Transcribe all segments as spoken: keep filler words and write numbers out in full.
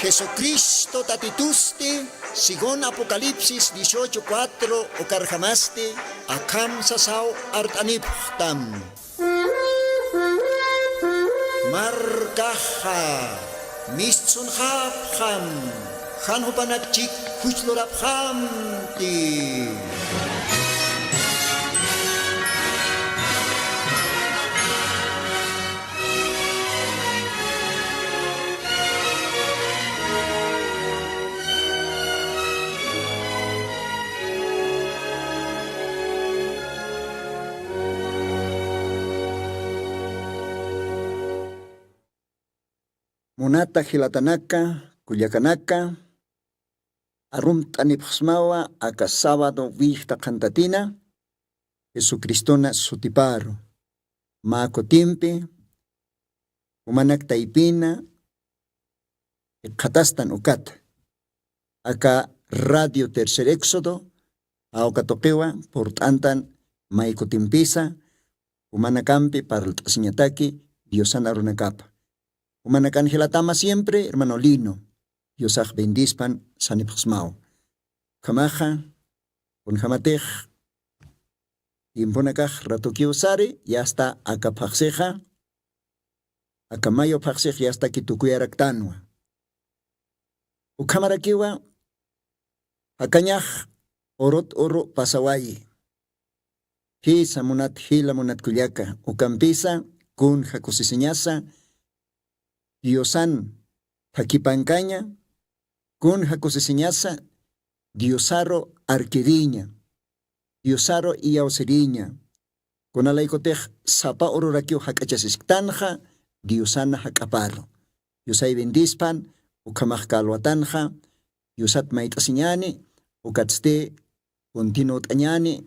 Jesucristo Tatitusti, según Apocalipsis dieciocho cuatro, ukarjamasti akham sasaw art'anipxtam. Markaxa mistsunxapxam, jan jupanak chik juchlurapxamti. Munata jilatanaka, kullakanaka, arumt'anipxsmawa aka sábado willjta qhantatina, Jesucristona sutiparu. Mä kutimpi, jumanak taypina, jikxatastan ukata. Aka Radio Tercer Éxodo, jawka tuqiwa, purt'antan may kutimpisa, jumanakampi parlt'asiñataki, Diosan arunakapa. Jumanakan jilatama siempre, hermano Lino. Diosax bendispan sanipxsmaw. Ukhamaxa, kunjamatix, tiemponakax ratukiw sari, yasta aka phaxsixa, aka mayo phaxsix yastaki tukuyaraktanwa. Ukhamarakiwa, jakañax urut uru pasawayi. Jisa munat, jila munat kullaka, ukampisa, kunja kusisiñasa, Diosan thakipankaña, kunja kusisiñasa, Diosaru arkiriña, Diosaru iyawsiriña, kunalaykutix sapa ururakiw jak'achasisktanxa, Diosana jak'aparu. Diosay bendispan, ukhamax kalwatanxa, Diosat mayt'asiñani, ukatsti, continuwt'añani,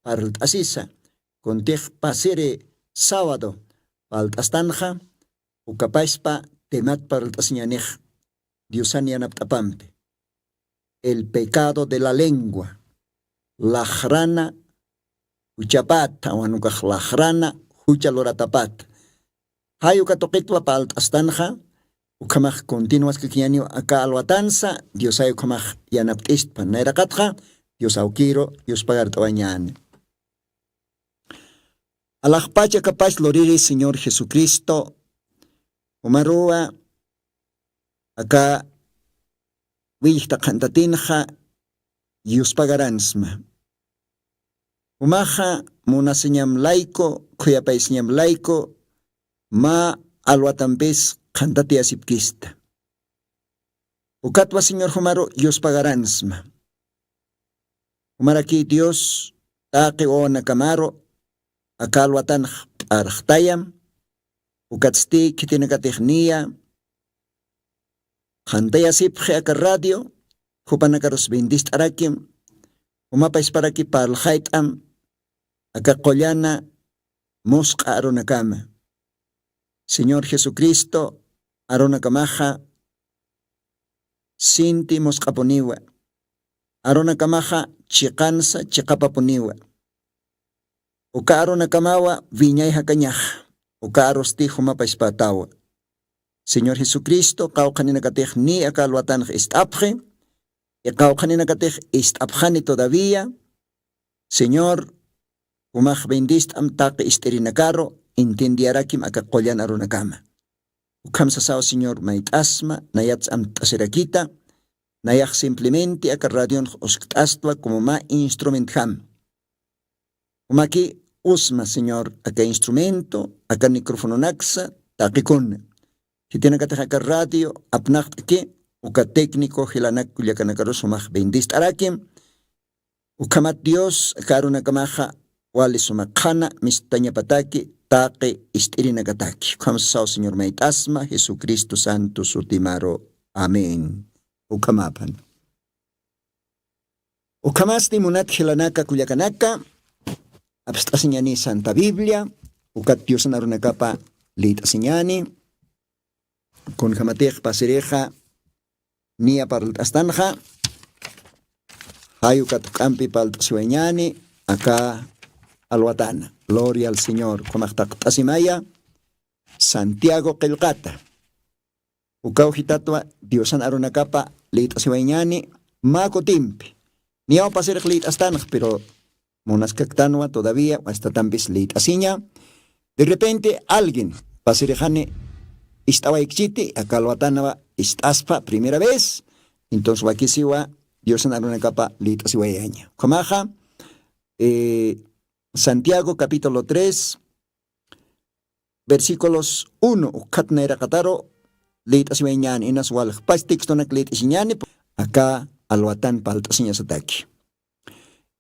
parlt'asisa, kuntix pasiri sábado, parlt'astanxa, ukapaspa temat parlt'asiñanix, Diosan yanapt'apampi. El pecado de la lengua. Laxrana juchapat, awanukax laxrana jucha luratapat. Jay uka tuqitwa parlt'astanxa, ukhamax continuwaskakiñaniw aka alwatansa, Diosay ukhamax yanapt'istpa. Nayraqatxa, Dios awkiru, Dios pagart'awañani. Alaxpach akapax luriri Señor Jesucristo, umaruwa aka willjta qhantatinxa yuspagaransma. Umaxa munasiñam layku, khuyapaysiñam layku, mä alwatampis qhantatiyasipkista. Ukatwa Señor jumaru yuspagaransma. Jumaraki Dios taqi wawanakamaru aka alwatanx p'arxtayam, ukatsti khitinakatix niya, qhantayasipxi aka radio, jupanakarus bendist'arakim, jumapasparaki parlxayt'am, aka qullana musq'a arunakama. Señor Jesucristo arunakamaxa sinti musq'apuniwa. Arunakamaxa chiqansa chiqapapuniwa. Uka arunakamawa wiñay jakañaxa. Uka arusti jumapaspätawa. Señor Jesucristo, qawqhaninakatix niy aka alwatanx ist'apxi, y qawqhaninakatix ist'apxani todavía. Señor, jumax bendist'am taqi ist'irinakaru, entiendiyarakim aka qullan arunakama. Ukham sasaw Señor mayt'asma, nayats amtt'asirakita, nayax simplemente aka radionx uskt'astwa como mä instrumentjam. Jumaki usma, Señor, aka instrumento, aka microfononaksa, taqikuna. Khitinakatix aka radio apnaqt'ki, uka técnico jilanak kullakanakarus jumax bendist'arakim. Ukhamat Dios, aka arunakamaxa wali suma qhana mistañapataki, taqi ist'irinakataki. Ukham sasaw Señor mayt'asma, Jesucristo santo sutimaru. Amén. Ukhamaphan. Ukhamasti munat jilanaka kullakanaka, apst'asiñani Santa Biblia, ukat Diosan arunakapa liyt'asiñani, kunjamatix pasirixa niya parlt'astanxa, jay ukat juk'ampi parlt'asiwañani, aka alwatana. Gloria al Señor. Ukhamax taqt'asimaya, Santiago qillqata. Ukaw jitatwa diosan arunakapa lït'asiwayñani mä kutimpi. Niyaw pasirix lït'astanx, pero munaskaktanwa todavía wastatampis lït'asiña. De repente alguien pasirixani ist'awaykchiti, aka alwatanwa ist'aspa primera vez. Entonces wakisiwa diosan arunakapa lït'asiwayaña. Ukhamaxa eh, Santiago capítulo tres, versículos uno, ukhat nayraqataru lït'asiwayañani, inas walxpach textonak lït'asiñani. Aka alwatan palt'asiñasataki.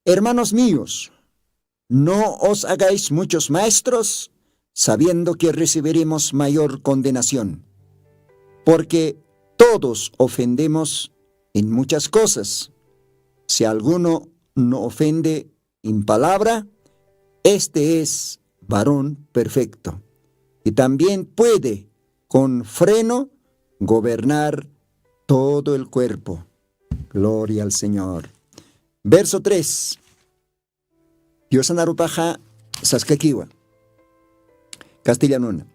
Hermanos míos, no os hagáis muchos maestros, sabiendo que recibiremos mayor condenación. Porque todos ofendemos en muchas cosas. Si alguno no ofende en palabra, este es varón perfecto, y también puede con freno gobernar todo el cuerpo. Gloria al Señor. Verso tres. Diosanarupaxa saskakiwa. Castellanuna.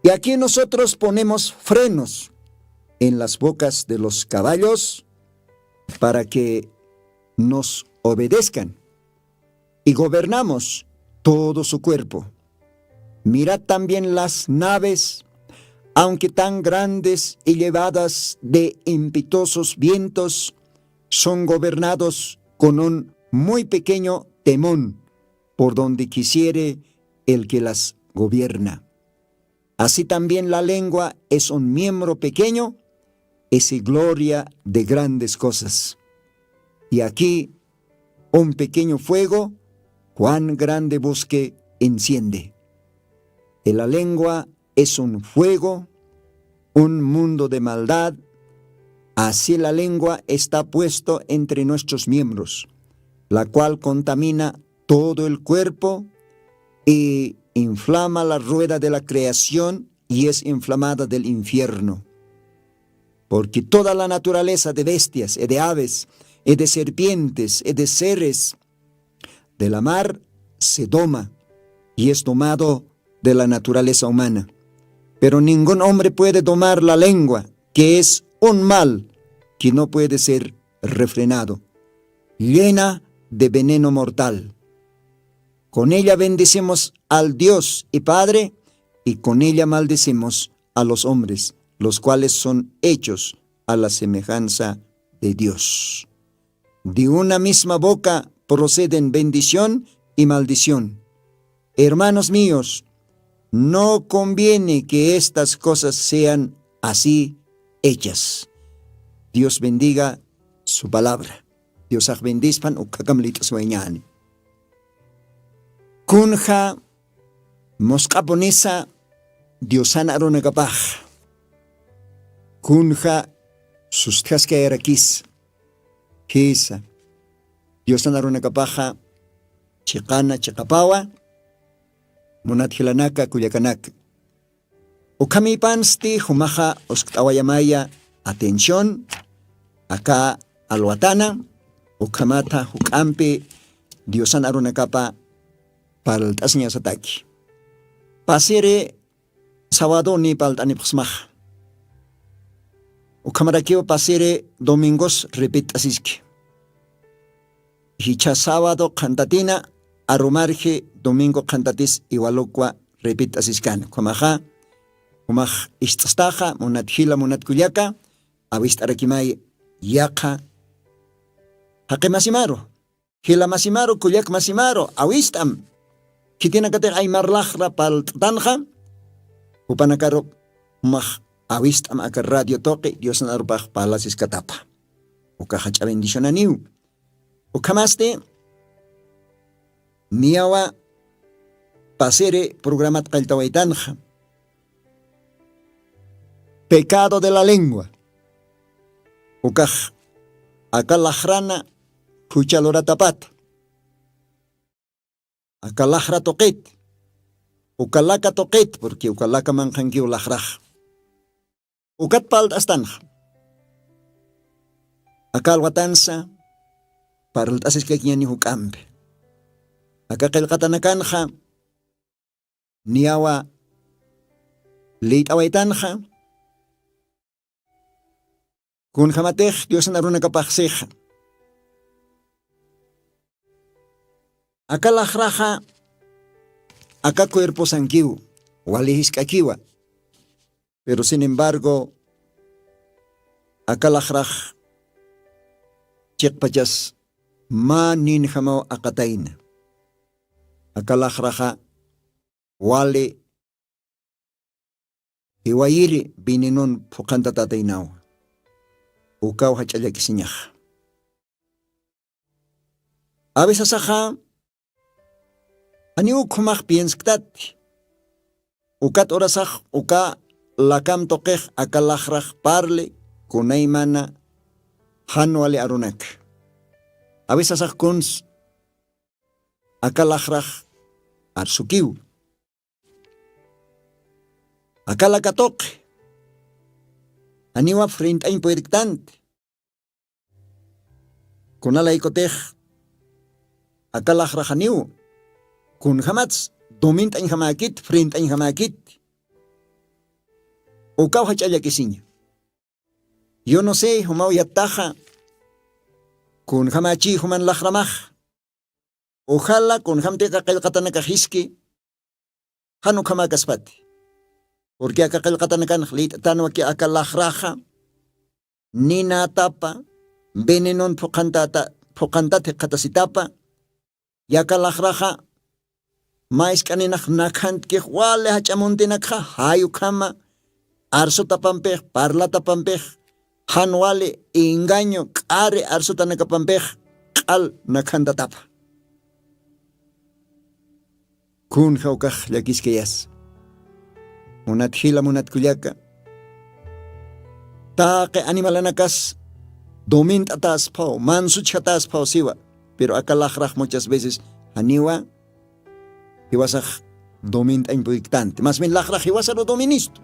Y aquí nosotros ponemos frenos en las bocas de los caballos para que nos obedezcan, y gobernamos todo su cuerpo. Mirad también las naves, aunque tan grandes y llevadas de impetuosos vientos, son gobernados con un muy pequeño timón, por donde quisiere el que las gobierna. Así también la lengua es un miembro pequeño, es gloria de grandes cosas. Y aquí un pequeño fuego, cuán grande bosque enciende. Y la lengua es un fuego, un mundo de maldad. Así la lengua está puesto entre nuestros miembros, la cual contamina todo el cuerpo y inflama la rueda de la creación y es inflamada del infierno. Porque toda la naturaleza de bestias y de aves y de serpientes y de seres de la mar se doma y es domado de la naturaleza humana. Pero ningún hombre puede domar la lengua, que es un mal que no puede ser refrenado, llena de veneno mortal. Con ella bendecimos al Dios y Padre, y con ella maldecimos a los hombres, los cuales son hechos a la semejanza de Dios. De una misma boca proceden bendición y maldición. Hermanos míos, no conviene que estas cosas sean así hechas. Dios bendiga su palabra. Diosax bendispan, ukhakam lït'asiwayañäni. Kunja musq'apunisa Diosan arunakapax. Kunja sustjaskayarakis. Jisa. Diosan arunakapaxa chiqana chiqapawa, munat jilanaka kullakanaka. Ukhamïpansti jumaxa uskt'awayamaya atención, aka alwatana, ukhamatha juk'ampi Diosan arunakapa parlt'asiñasataki. Pasiri sabadoni parlt'anipxsmaxa. Ukhamarakiw pasiri domingos repet'asiski. Jichha sábado qhantatina, arumarji domingo qhantatis iwalukwa repet'asiskani. Ukhamaxa, jumax ist'staxa, munat jila, munat kullaka, awist'arakimay yaqha jaqi masimaru, jila masimaru, kullak masimaru, awist'am. Khitinakatix aymar laxra parlt'tanxa, jupanakaru jumax awist'am aka radio tuqi Diosan arupax parlasiskatapa. Uka jach'a bendicionaniw. Ukhamasti, niyawa pasiri programat qalltawaytanxa. Pecado de la lengua. Ukax aka laxrana jucha luratapata. Aka laxra tuqit. Uka laka tuqit, porque uka laka manqhankiw laxrax. Ukat parlt'astanxa. Aka alwatansa parlt'asiskakiñani juk'ampi. Aka qillqatanakanxa niyawa liyt'awaytanxa, Kunjamatix diosan arunakapaxsixa, aka laxraxa aka cuerposankiw wali jisk'akiwa. Pero sin embargo aka laxrax chiqpachas mä ninjamaw aqatayna. Aka laxraxa wali jiwayiri venenon phuqhantatätaynawa. Ukaw jach'a llakisiñaxa. Avisasaxa janiw ukhumax piensktati. Ukat urasax uka lakam tuqix aka laxrax parli kunaymana jan wali arunaka. Avisasax kuns aka laxrax arsukiw. Aka laka tuqi janiwa frint'añ puyrktanti. Kunalaykutix aka laxraxaniw kunjamats domint'añjamäkit frint'añjamäkit. Ukaw jach'a llakisiña. Yo no sé jumaw yattaxa kunjamächi juman laxramax. Ujala kunjamtix aka qillqatanakax jiski jan ukhamäkaspati. Purqui aka qillqatanakanx lït'tanwaki aka laxraxa ninätapa venenon phuqhantäta phuqhantat jikxatasitapa. Yaka laxraxa mä isk'aninax nakhantkix wali jach'a muntinakxa jay ukhama arsutapampix parlatapampix jan wali engaño k'ari arsutanakapampix q'al nakhantatapa. Kunja ukax llakiskayas? Munat jila munat kullaka, taqi animalanakas domint'atasphaw mansuchjatäsphaw siwa. Pero aka laxrax muchas veces janiwa jiwasax domint'añ puyktanti mas bien laxrax jiwasaru doministu.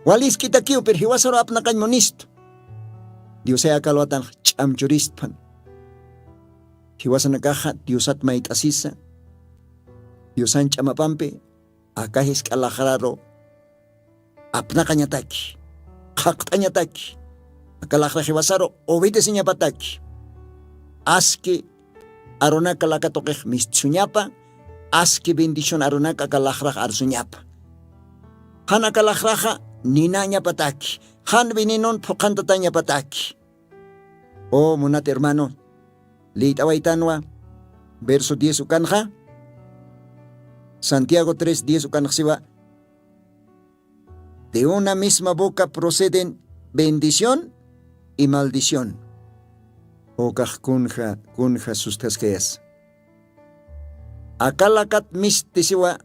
Waliskitakiw pero jiwasaru apnaqañ munistu. Diosay aka alwatanx ch'amchuristphan. Jiwasanakaxa diosat mayt'asisa diosan ch'amapampi aka jisk'a laxraru apnaqañataki qhaqt'añataki. Aka laxra jiwasaru obedeceñapataki aski arunaka laka tuqix mistsuñapa. Aski bendición arunaka aka laxrax arsuñapa. Jan aka laxraxa ninañapataki jan venenon phuqhantatañapataki. O munat hermano, liyt'awaytanwa verso diez ukanxa, santiago tres diez ukanxsiwa, de una misma boca proceden bendición y maldición. Ukax kunja kunja susthaskayas? Aka lakat mistisiwa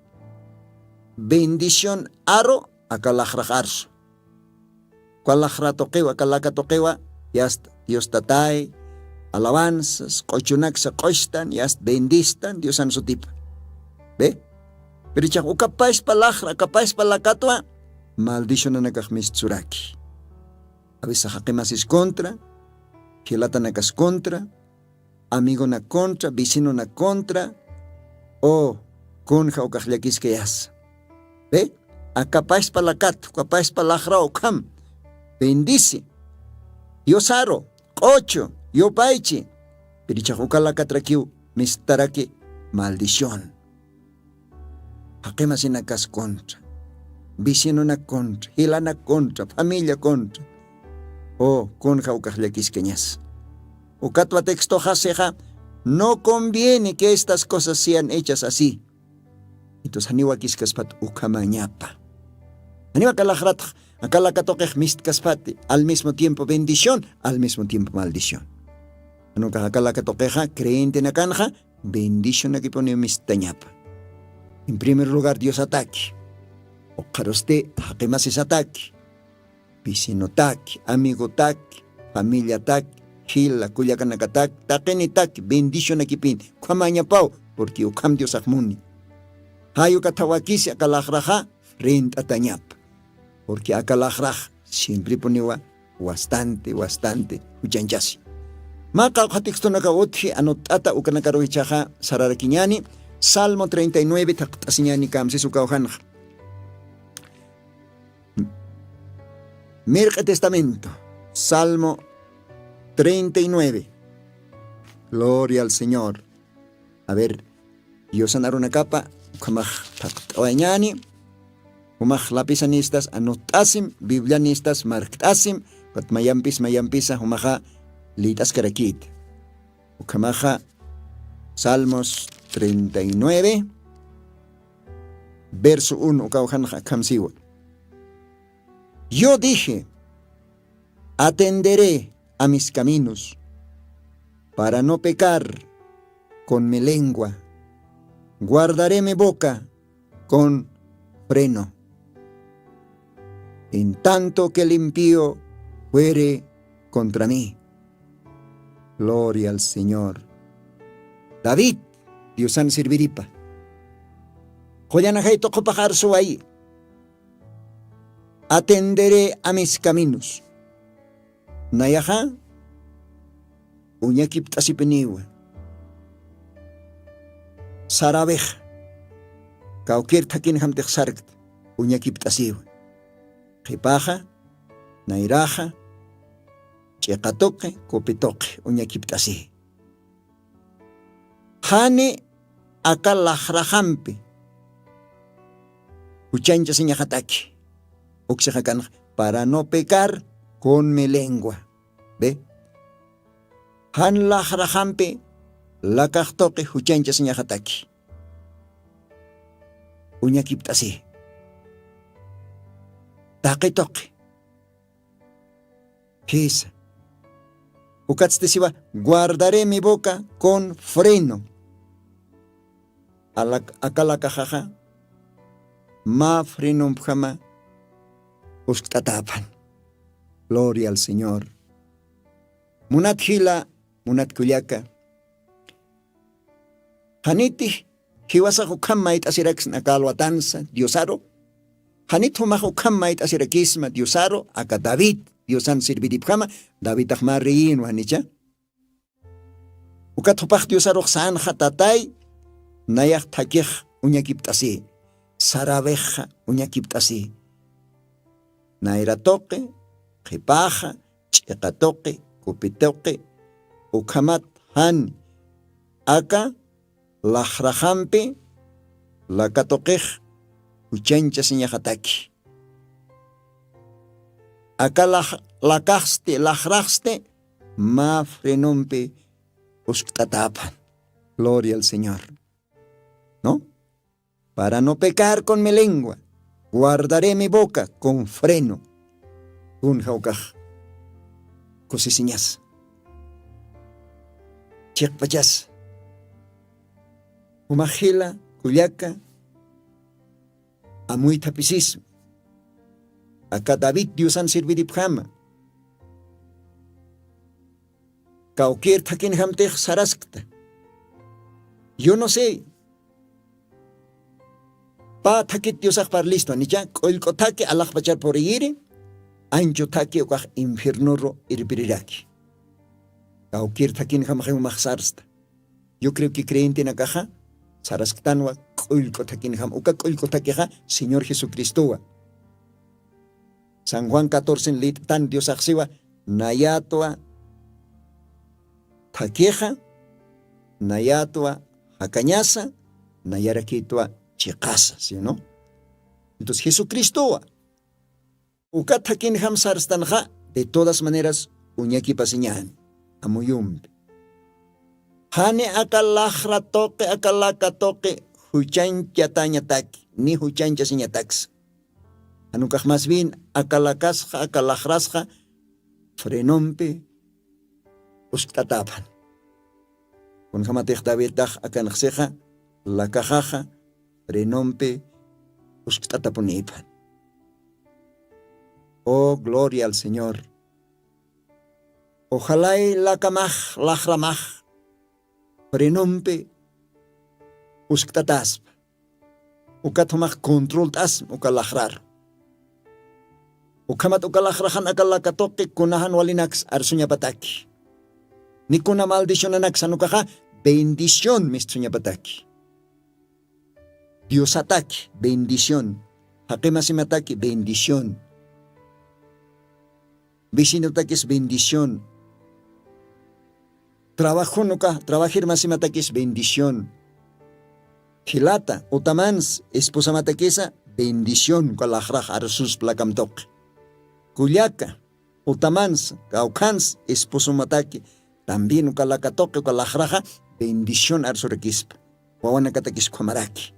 bendición aru aka laxrax arsu. Uka laxra tuqiwa aka laka tuqiwa yasta dios tatay alabanzas q'uchunaksa q'uchtan yasta bendistan diosan sutipa. Ve, pero ichax ukapaspa laxra akapaspa lakatwa maldicionanakax mistsuraki. Avisa jaqimasis contra, jilatanakas contra, amigona contra, vecinona contra. O kunja ukax llakiskayasa? Ve, akapaspa lakat ukapaspa laxra ukham bendisi, diosaru q'uchu, yupaychi. Pirichax uka lakatrakiw mistaraki maldición. Jaqimasinakas contra, vecinonak contra, jilanak contra, familia contra. O kunja ukax llakiskañas? Ukatwa textoxasixa no conviene que estas cosas sean hechas así. Entonces janiwa kiskaspat ukhamañapa. Janiwa kalaqratax akalaka tuqix mistkaspati al mismo tiempo bendición, al mismo tiempo maldición. Janukax akalaka tuqixa creyentenakanxa bendicionakipuniw mistañapa. En primer lugar diosataki, uqharusti jaqimasisataki, vecinotaki, amigotaki, familiataki, jila kullakanakataki, taqinitaki bendicionakipin ukhamañapaw. Purqui ukham diosaxmuni. Jay ukathawakisi akalaqraxa frent'atañapa. Purqui akalaqrax siemprepuniwa wastante wastante juchanchasi. Maqa uqha textonaka utji anut'ata ukanakaruw ichaxa sararakiñani. Salmo treinta y nueve thaqt'asiñani kamsis ukawjanxa. Mirq'i testamento Salmo treinta y nueve. Gloria al Señor. A ver, diosan arunakapa ukhamax thaqt'awañani. Umax lapisanistas anut'asim, biblianistas markt'asim. Pat mayampis mayampisa umaxa lit'askarakit. Ukhamaxa Salmos treinta y nueve, verso uno, ukawjanxa akhamsiwa. Yo dije, atenderé a mis caminos para no pecar con mi lengua. Guardaré mi boca con freno, en tanto que el impío fuere contra mí. Gloria al Señor. David, diosan sirviripa, qullanajay tuqupaxarsuway. Atenderé a mis caminos. Nayaxa uñakipt'asipiniwa. Sarawixa kawkir thakinjamtix sarkta uñakipt'asiwa. Qhipaxa, nayraxa, ch'iqa tuqi, kupi tuqi uñakipt'asi. Jani aka laxraxampi juchanchasiñaxataki. Uksixakanxa para no pecar con mi lengua. Ve, jan laxraxampi lakaxtuqi juchanchasiñaxataki. Uñakipt'asi, taqituqi. Jisa. Ukatstisiwa, guardaré mi boca con freno. Aka lakaxaxa mä frenompjama uskt'atäpan. Gloria al Señor. Munat jila, munat kullaka, janiti jiwasax ukham mayt'asiraksna aka alwatansa diosaru. Janit jumax ukham mayt'asirakisma diosaru aka david diosan sirviripjama. Davidax mä reyinwa janicha. Ukat jupax diosarux sänxa tatay, nayax thakix uñakipt'asi, sarawixa uñakipt'asi, nayra tuqi, qhipaxa, ch'iqa tuqi, kupi tuqi, ukhamat jan aka laxraxampi laka tuqix juchanchasiñaxataki. Aka lakaxsti laxraxsti mä frenompi uskt'atäpan. Gloria al Señor. ¿No? Para no pecar con mi lengua, guardaré mi boca con freno. Kunja ukax kusisiñas, chiqpachas. Jumax jila kullaka, amuythapisisma. Aka david diosan sirviripjama, kawkir thakinjamtix saraskta. Yo no sé, pä thakit diosax parlistwa nicha, k'ullk'u thaki alaxpachar puriyiri, anchu thaki ukax infiernoru irpiriraki. Kawkir thakinjamaxi umax sarsta. Yo creo que creyentenakaxa sarasktanwa k'ullk'u thakinjam uka k'ullk'u thakixa señor jesucristowa. San juan catorcen lit'tan diosaxsiwa, nayatwa thakixa, nayatwa jakañasa, nayarakitwa chiqasa, sino? Entonces jesucristowa uka thakinjam sarstanxa, de todas maneras uñakipasiñan amuyumpi. Jani aka laxra tuqi aka laka tuqi juchanchatañataki ni juchanchasiñataksa. Janukax mas bien aka lakasxa aka laxrasxa frenompi uskt'atäpan. Kunjamatix davidtax akanxsixa lakaxaxa frenompi uskt'atapunïpan. Oh gloria al señor. Ojalay lakamax laxramax frenompi uskt'ataspa. Ukat jumax controlt'asma uka laxraru. Ukhamat uka laxraxan aka laka tuqi kunaxan walinaksa arsuñapataki, ni kuna maldicionanaksa nukaxa bendición mistsuñapataki. Diosataki bendición, jaqimasimataki bendición. vecinotakis bendición. Trabajun uka trabajir masimatakis bendición. Jilata utamans esposamatakisa bendición uka laqrax arsuspa lakamtuqi. Kullaka utamans kawkhans esposomataki también uka lakatuqi uka laqraxa bendición arsurakispa. Wawanakatakis ukhamaraki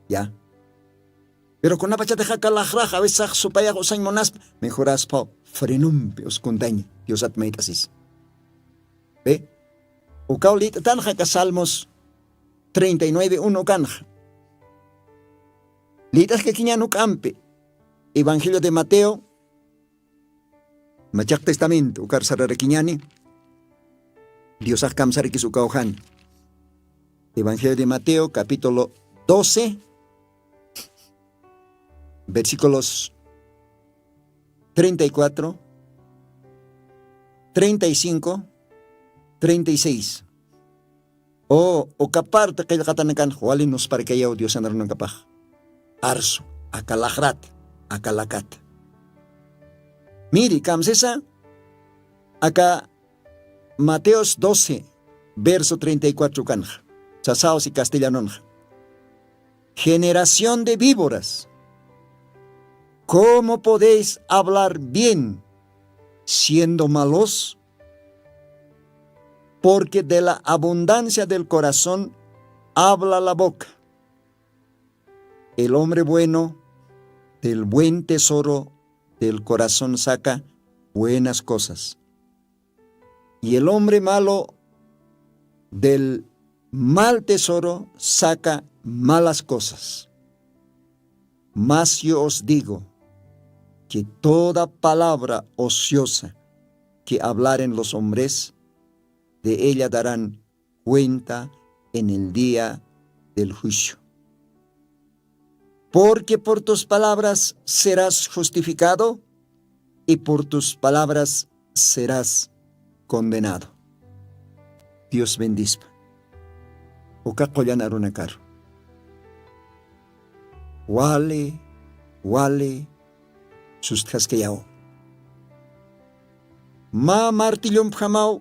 ya. Pero kunapachatixa aka laqrax a veces sax supayax usañ munaspa mejoraspa frenompi uskuntaña diosat mayt'asis. Ve ukaw lit'tanxa aka salmos treinta y nueve uno kanxa. Lit'askakiñan juk'ampi evangelio de mateo machaq testamento ukar sararakiñani. Diosax kamsarakis ukawjani. Evangelio de mateo capítulo doce, versículos treinta y cuatro, treinta y cinco, treinta y seis. O uka parte qillqatanakanxa wali nusparkayaw diosan arunakapax. Arsu aka laqrata aka lakata. Miri kamsisa aka mateos doce verso treinta y cuatro kanxa. Sasaw si castellanonxa generación de víboras, cómo podéis hablar bien siendo malos? Porque de la abundancia del corazón habla la boca. El hombre bueno del buen tesoro del corazón saca buenas cosas. Y el hombre malo del mal tesoro saca malas cosas. Mas yo os digo que toda palabra ociosa que hablaren los hombres, de ella darán cuenta en el día del juicio. Porque por tus palabras serás justificado y por tus palabras serás condenado. Dios bendispa. Uka qullan arunakaru wali wali sustjaskayaw. Mä martillumpjamaw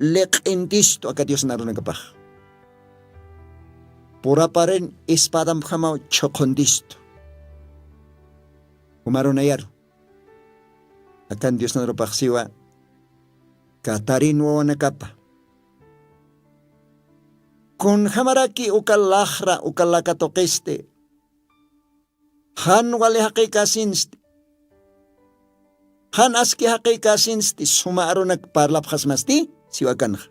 liq'intistu aka diosan arunakapax. Puraparin espadampjamaw chhuqhuntistu. Umarunayaru akan diosnarupaxsiwa katarin wawanakapa. Kunjamaraki uka laqra uka laka tuqisti jan wali jaqïkasinsti jan aski jaqïkasinsti suma arunak parlapxasmasti siwakanxa.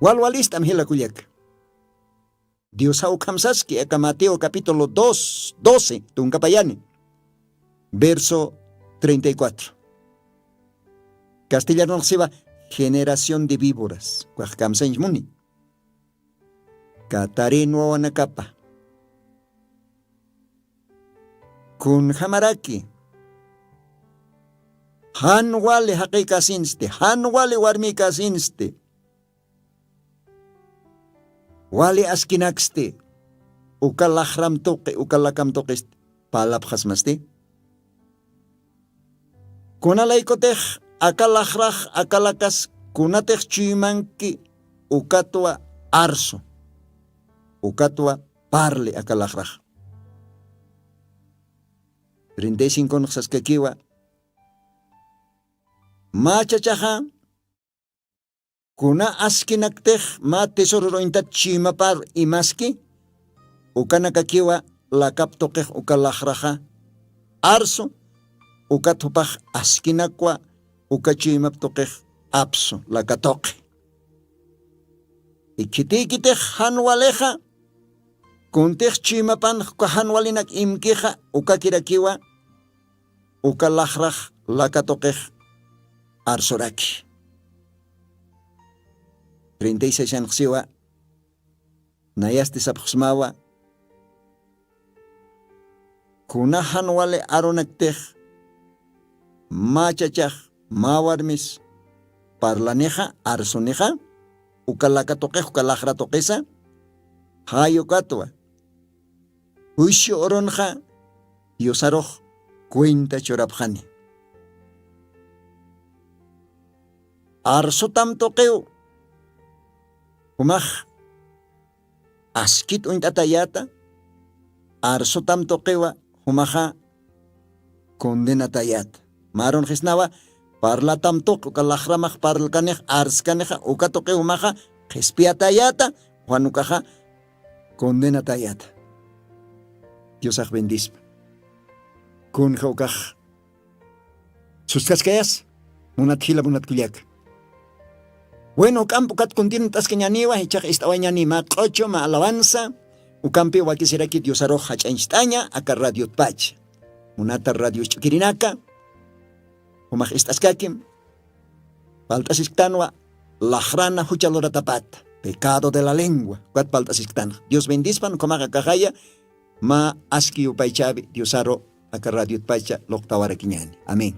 Walwalist'am jila kullaka. Diosaw khamsaski aka mateo capítulo dos doce tunkapayani verso treinta y cuatro. Castellanonxsiwa generación de víboras kwax kamsañch muni. Katarin wawanakapa kunjamaraki jan wali jaqïkasinsti jan wali warmïkasinsti wali askinaksti uka laqram tuqi uka lakam tuqisti parlapxasmasti. Kunalaykutix aka laqrax aka lakas kunatix chuymanki ukatwa arsu ukatwa parli aka laqrax. Treinta y cinco nuqsaskakiwa mä chachaxa kuna askinaktix mä tesoror uñtat chiymapar imaski ukanakakiwa lakap tuqix uka laqraxa arsu ukat jupax askinakwa uka chuymap tuqix apsu laka tuqi. Ikhitiykitix jan walixa kuntix chuymapanx uka jan walinak imkixa ukakirakiwa uka laqrax laka tuqix arsuraki. Treinta y seis anxsiwa nayasti sapxsmawa kuna jan wali arunaktix mä chachax mä warmis parlanixa arsunixa uka laka tuqix uka laqra tuqisa jay ukatwa juicio urunxa diosarux cuenta churapxani. Arsutam tuqiw jumax askit uñt'atayäta. Arsutam tuqiwa jumaxa condenatayäta. Marunxisnawa parlatam tuqi uka laxramax parlkanix arskanixa uka tuqiw jumaxa qhispiyatayäta. Juan ukaxa condenatayäta. Diosax bendispa. Kunja ukax suskaskayas munat jila munat kullaka. Bueno, juk'amp ukat kuntinut'askañaniwa jichhax ist'awañani mä q'ocho mä alabanza. Ukampi wakisiraki diosarux jach'añcht'aña aka radiotpacha munata radio ch'ukirinaka. Jumax ist'askakim palt'asisktanwa laxrana jucha luratapata pecado de la lengua ukat palt'asisktanxa. Dios bendispan ukhamaxa kaxaya mä aski yupaychawi diosaru aka radiotpacha luqtawarakiñani. Amén.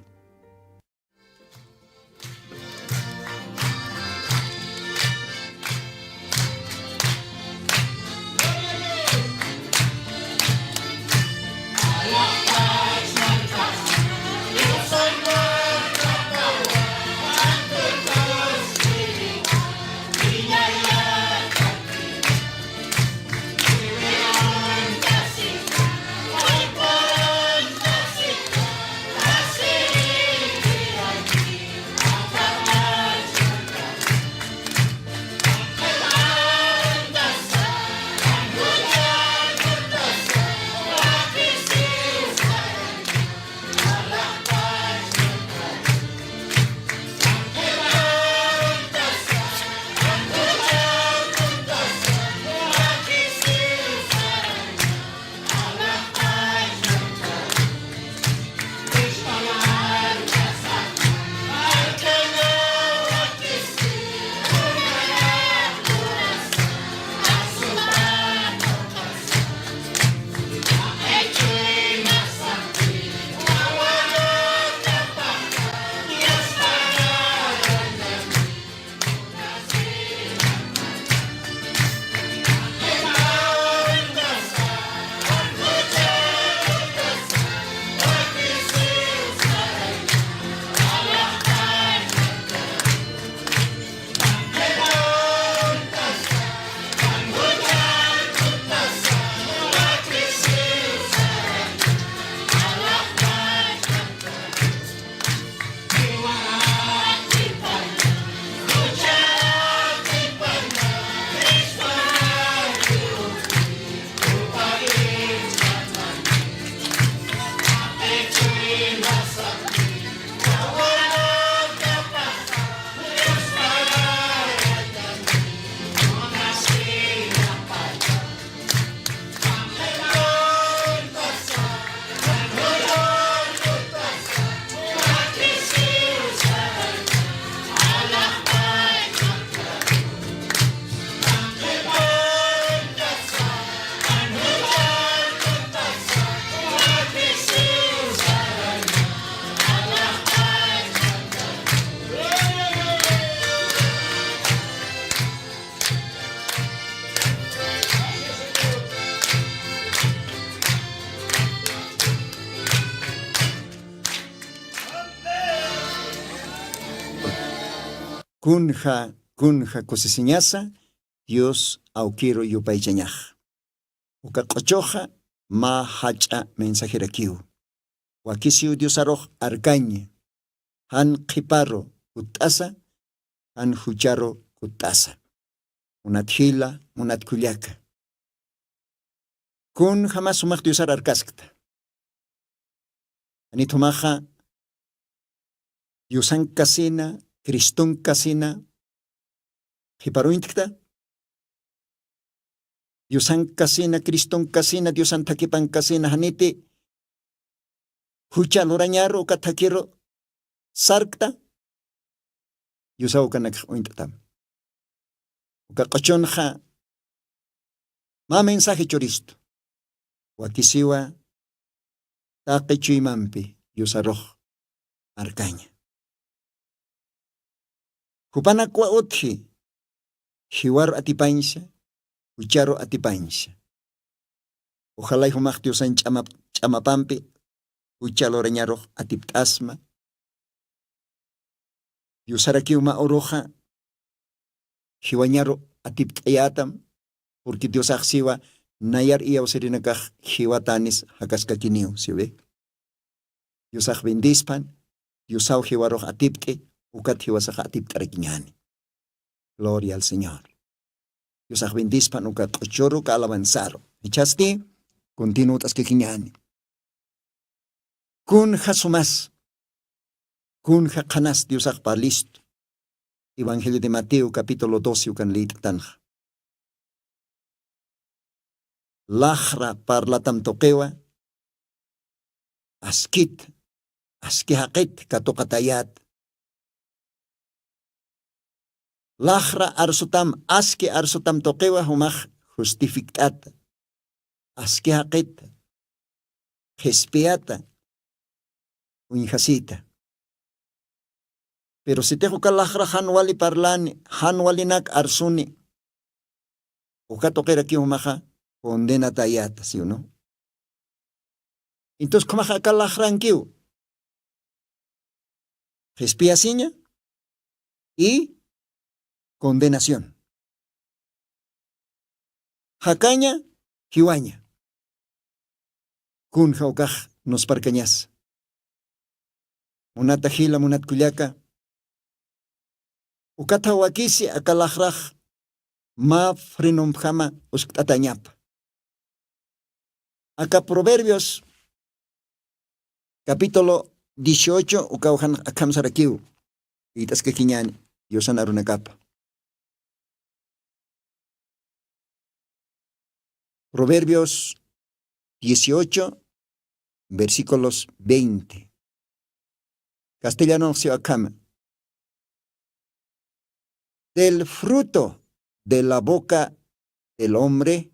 Kunja kunja kusisiñasa dios awkiru yupaychañaxa. Uka q'ochoxa mä jach'a mensajerakiw. Wakisiw diosarux arkaña jan qhiparu kutt'asa jan jucharu kutt'asa. Munat jila munat kullaka, kun jamas jumax diosar arkaskta? Janit jumaxa diosankasina cristonkasina qhiparuñtkta? Diosankasina cristonkasina diosan thakipankasina janiti jucha lurañaru uka thakiru sarkta? Diosaw ukanakx uñt'atam. Uka q'ochunxa mä mensaje churistu. Wakisiwa taqi chuymampi diosarux arkaña. Jupanakwa utji jiwaru atipañsa jucharu atipañsa. Ujalay jumax diosan ch'amapampi jucha lurañarux atipt'asma. Diosarakiw mä uruxa jiwañaru atipt'ayätam. Purqui diosax siwa nayar iyawsirinakax jiwatanis jakaskakiniw siwi. Diosax bendispan. Diosaw jiwarux atipt'i. Ukat jiwasaxa atipt'arakiñani. Gloria al señor. Diosax bendispan uka q'uchuru uka alabanzaru. Jichhasti kuntinut'askakiñani. Kunja sumas kunja qhanas diosax parlistu. Evangelio de mateo capítulo doce ukan lït'tanxa. Laxra parlatam tuqiwa askit aski jaqit katuqatayat. Laxra arsutam aski arsutam tuqiwa jumax justifikt'ata aski jaqita qhispiyata uñjasita. Pero sitix uka laxra jan wali parlani jan walinak arsuni uka tuqirakiw jumaxa condenatayata siw no? Intus khumaxa aka laxrankiw qhispiyasiña y condenación. Jakaña jiwaña kunja ukax nusparkañasa. Munata jila munatkullaka ukatha wakisi aka laxrax mä frenompjama uskt'atañapa. Aka proverbios capítulo dieciocho ukaw jan akham sarakiw. It'askakiñani diosan arunakapa. Proverbios dieciocho versículos veinte. Castellanonxsiw akhama. Del fruto de la boca del hombre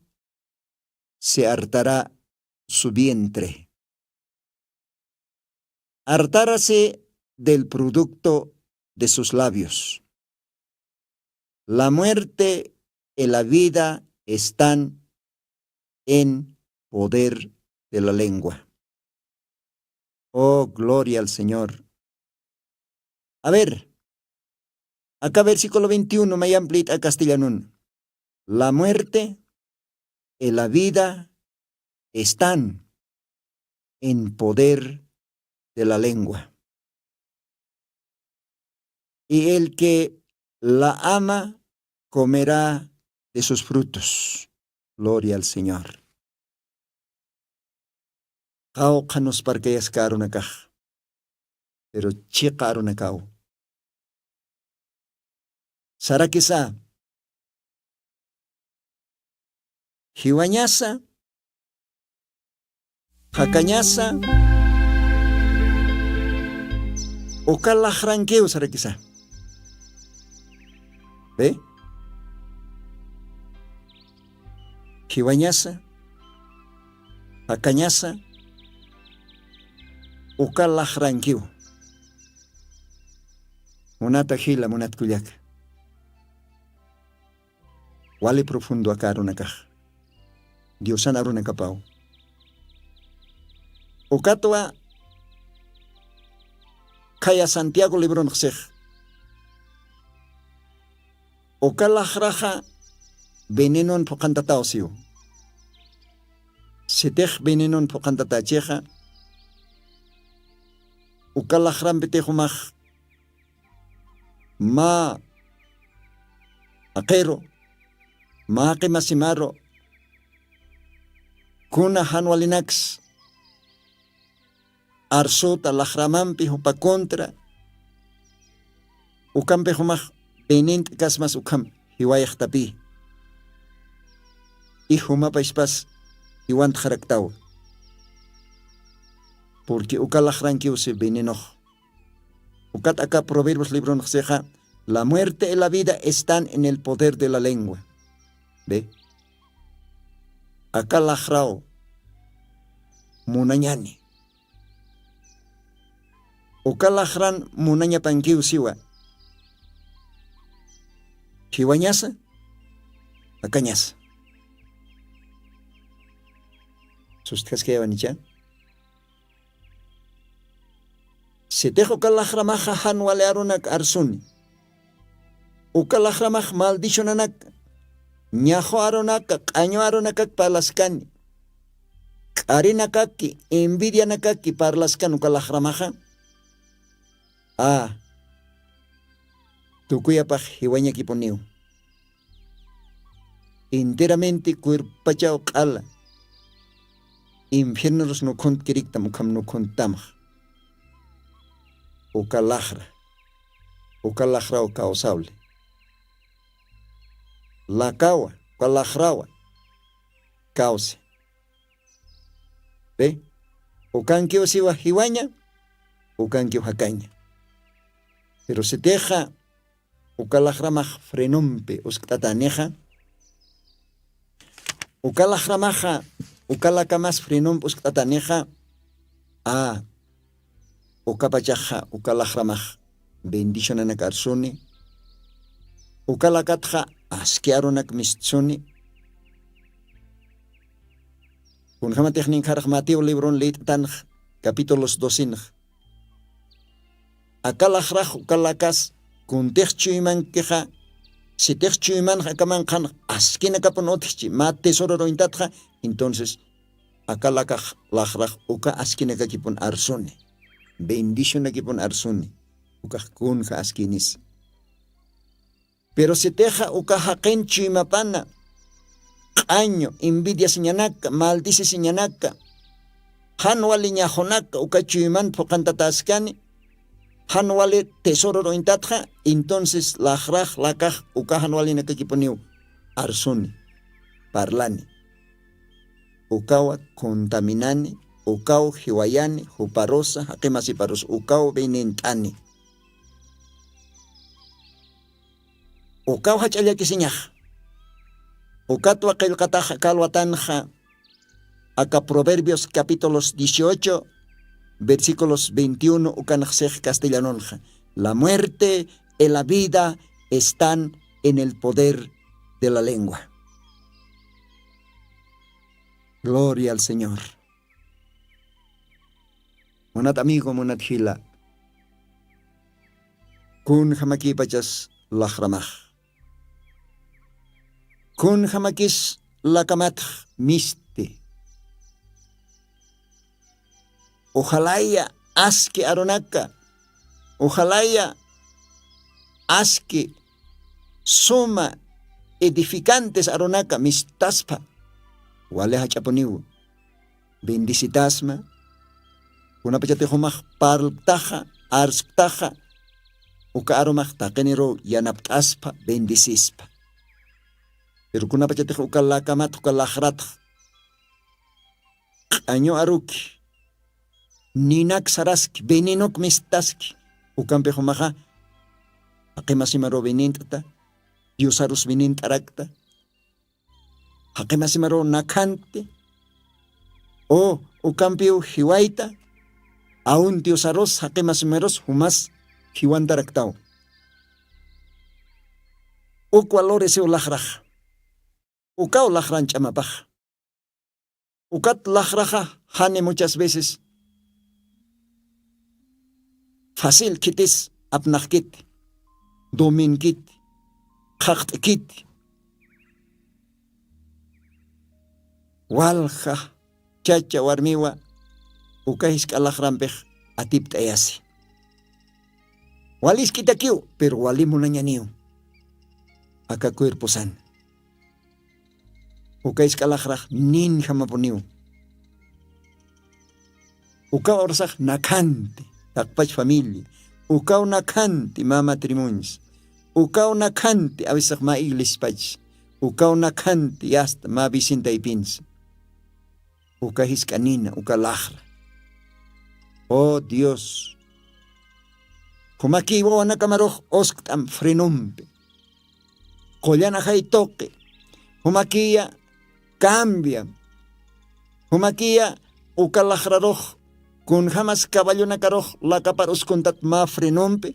se hartará su vientre. Hartárase del producto de sus labios. La muerte y la vida están en poder de la lengua. Oh gloria al señor. A ver, aka versículo veintiuno mayamplit'a castellanun. La muerte y la vida están en poder de la lengua. Y el que la ama comerá de sus frutos. Gloria al señor. Qawqha nusparkayaska arunakax. Pero chiqa arunakaw sarakisa jiwañasa jakañasa uka laxrankiw sarakisa. Be jiwañasa jakañasa uka laxrankiw. Munata jila munatkullaka wali profundo aka arunakax diosan arunakapaw. Ukatwa khaya santiago libronxsix uka laxraxa venenon phuqhantataw siw. Sitix venenon phuqhantatachixa uka laxrampitix umax mä jaqiru mä jaqimasimaru kuna jan walinaks arsuta laxramampi jupa contra ukampix umax venent'kasmas ukham jiwayaxtapï. Ij jumapaspas jiwantxaraktaw. Purqui uka laxrankiw si venenox ukat aka proverbios libronxsixa la muerte y la vida están en el poder de la lengua. Be aka laxraw munañani uka laxran munañapankiw siwa. Jiwañasa jakañasa sustjaskayawanicha. Sitix uka laxramaxa jan wali arunak arsuni. Uka laxramax maldicionanaka, ñaxu arunaka, q'añu arunakak parlaskani, k'arinakaki, envidianakaki parlaskani uka laxramaxa. A, tukuyapax jiwañakipuniw. Enteramente cuerpachaw q'ala, infiernorus nukhunt kiriktam ukham nukhunttamx. Uka laxra, uka laxraw causable. Lakawa, uka laxrawa cause. Pe, ukankiw siwa jiwaña, ukankiw jakaña. Pero sitixa uka laxramax frenompi uskt'atanixa, uka laxramaxa uka lakamas frenompi uskt'atanixa. A, ukapachaxa uka laxramax bendicionanak arsuni. Uka lakatxa aski arunak mistsuni. Kunjamatix ninkharax mateo libron lit'tanx capítulos docenx, aka laxrax uka lakas kuntix chuymankixa, sitix chuymanx akamanqhan askinakapun utjchi mä tesoror uñtatxa. Entonces aka lakax laxrax uka askinakakipun arsuni, bendicionakipun arsuni. Ukax kunja askinis. Pero sitixa uka jaqin chuymapana q'añu, envidiasiñanaka, maldisisiñanaka, jan wali ñaxunaka uka chuyman phuqantataskani, jan wali tesoror uñtatxa. Entonces laxrax lakax uka jan walinakakipuniw arsuni, parlani. Ukawa contaminani, ukaw jiwayani juparusa jaqimasiparus ukaw venent'ani. Ukaw jach'a llakisiñax. Ukatwa qillqatax kalwatanxa aka proverbios capítulos dieciocho versículos veintiuno ukanxsix castellanonxa, la muerte y la vida están en el poder de la lengua. Gloria al señor. Munat amigo munat jila, kun jamakipachas laxramax, kun jamakis lakamatx misti. Uxalaya aski arunaka, uxalaya aski suma edificantes arunaka mistaspa, wali jach'apuniw bendicitasma. Kunapachatix jumax parlktaxa, arsktaxa, uka arumax taqiniruw yanapt'aspa, bendecispa. Pero kunapachatix uka lakamat uka laxratx q'añu aruki, ninak saraski, venenok mistaski, ukampix jumaxa jaqimasimaruw venent'ta, diosarus venent'arakta, jaqimasimaruw nakhanti, o ukampiw jiwayta, aun diosarus jaqimasimarus jumas jiwantaraktaw. Uk valoresiw laxrax, ukaw laxran ch'amapax. Ukat laxraxa jani muchas veces facil khitis apnaxkiti, dominkiti, qhaqt'kiti. Walja chacha warmiwa uka jisk'a laxrampix atipt'ayasi. Wali isk'itakiw, pero wali munañaniw aka cuerposan. Uka jisk'a laxrax nin jamapuniw. Ukaw urasax nakhanti taqpach familia, ukaw nakhanti mä matrimoniosa, ukaw nakhanti awisax mä iglesispachsa, ukaw nakhanti asta mä vicentaypinsa. Uka jisk'a nina uka laxra. Oh dios, jumakiy wawanakamarux uskt'am frenompi, qullan ajay tuqi, jumakiya cambia, jumakiya uka laxrarux kunjamas caballonakarux lakapar uskuntat mä frenompi,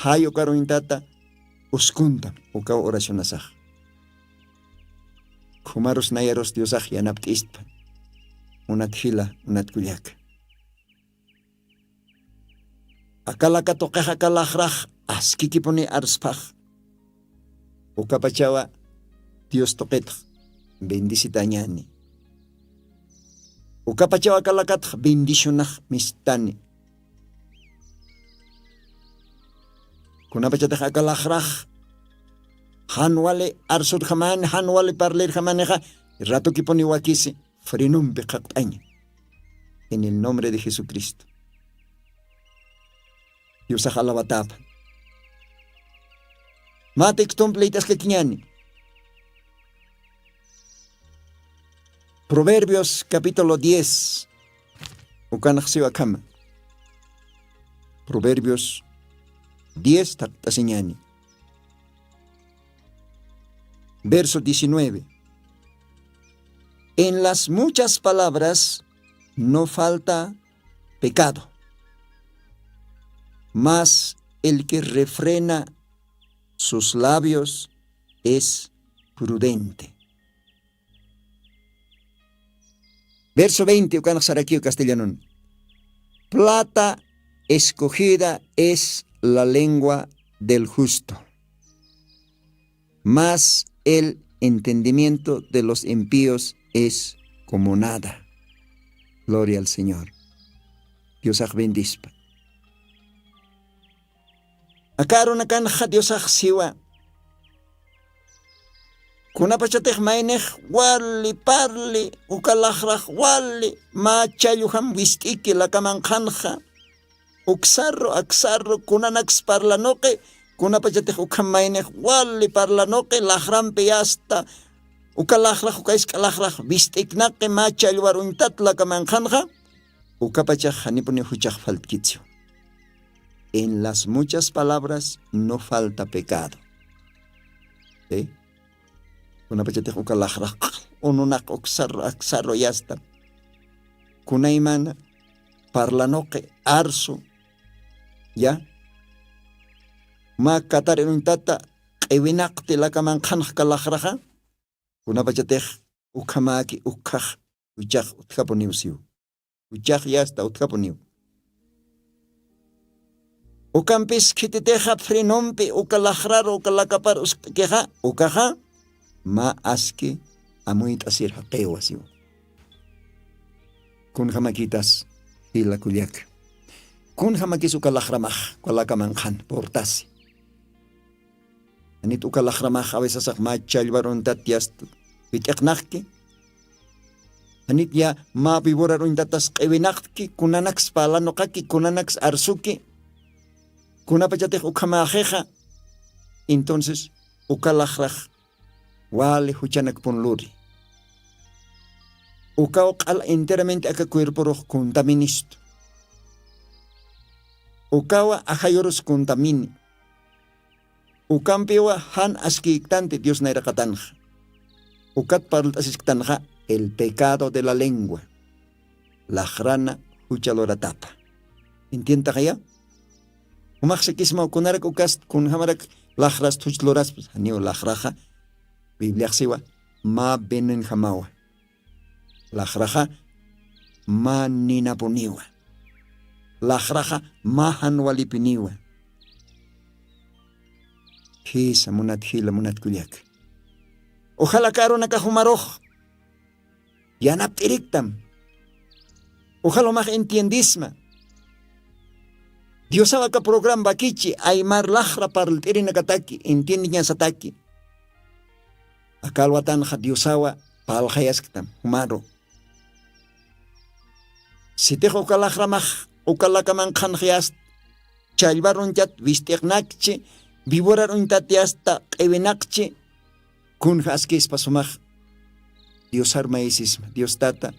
jay ukaruñtata uskuntam ukaw oracionasax. Khumarus nayarus diosax yanapt'istpa. Munat jila munat kullaka. Aka laka tuqix aka laxrax askikipuni arsphax. Ukapachawa dios tuqitx bendisitañani. Ukapachawa aka lakatx bendisionax mistani. Kunapachatix aka laxrax jan wali arsutjamani jan wali parlirjamanixa, ratukipuni wakisi frenompi qhaqt'aña. En el nombre de jesucristo. Diosax alawatapa. Mä textompi leyt'askakiñani. Proverbios capítulo diez. Ukanaxsiw akhama. Proverbios diez thaqt'asiñani. Verso diecinueve. En las muchas palabras no falta pecado, mas el que refrena sus labios es prudente. Verso veinte ukanaxsarakiw castellanun. Plata escogida es la lengua del justo, mas el entendimiento de los impíos es como nada. Gloria al señor. Diosax bendispa. Aka arunakanxa diosax siwa. Kunapachatix maynix wali parli uka laxrax wali mä challwjam wist'iki lakamanqhanxa, uksarru aksarru kunanaks parlanuqi. Kunapachatix ukham maynix wali parlanuqi laxrampi yasta uka laxrax uka isk'a laxrax wist'iknaqi mä challwar uñtat lakamanqhanxa, ukapachax janipuniw juchax faltkitsiw. En las muchas palabras no falta pecado. Kunapachatix uka laxrax ununaq uksarru aksarru yasta kunaymana parlanuqi arsu ya mä katar inuñtata q'iwinaqti lakamanqhanxka laxraxa. Kunapachatix ukhamäki ukkhax juchax utjapuniw siw. Juchax yasta utjapuniw. Ukampis khititixa phrinompi uka laxraru uka lakapar uskt'kixa ukaxa mä aski amuyt'asir jaqiwa siw. Kunjamakitas jila kullaka? Kunjamakis uka laxramax uka lakamanqhan purtasi? Janit uka laxramax awisasax mä challwar uñtat yasta wit'iqnaqki. Janit ya mä vivorar uñtatas q'iwinaqtki kunanaks parlanuqaki kunanaks arsuki. Kunapachatix ukhamaxixa entonces uka laxrax wali juchanakpun luri. Ukaw q'ala enteramente aka cuerporux contaministu. Ukawa ajayurus contamini. Ukampiwa jan askïktanti dios nayraqatanxa. Ukat parlt'asisktanxa el pecado de la lengua. Laxrana jucha luratapa. Entiendtaxaya? Jumaxsikismaw kunarak ukast kunjamarak laxrast juch luraspas janiw laxraxa. Bibliaxsiwa mä venenjamawa. Laxraxa mä ninapuniwa. Laxraxa mä jan walipiniwa. Jisa munat jila munat kullaka? Uxalaka arunakax jumarux yanapt'iriktam. Uxal jumax entiendisma. Diosaw aka programa vakichi aymar laxra parlt'irinakataki entiendiñasataki. Aka alwatanxa diosawa parlxayasktam jumaru. Sitix uka laxramax uka lakamanqhanxi asta challvar uñtat wist'iqnakchi, vivorar uñtat yasta q'iwinaqchi. Kunja askispa sumax diosar mayisisma dios tata,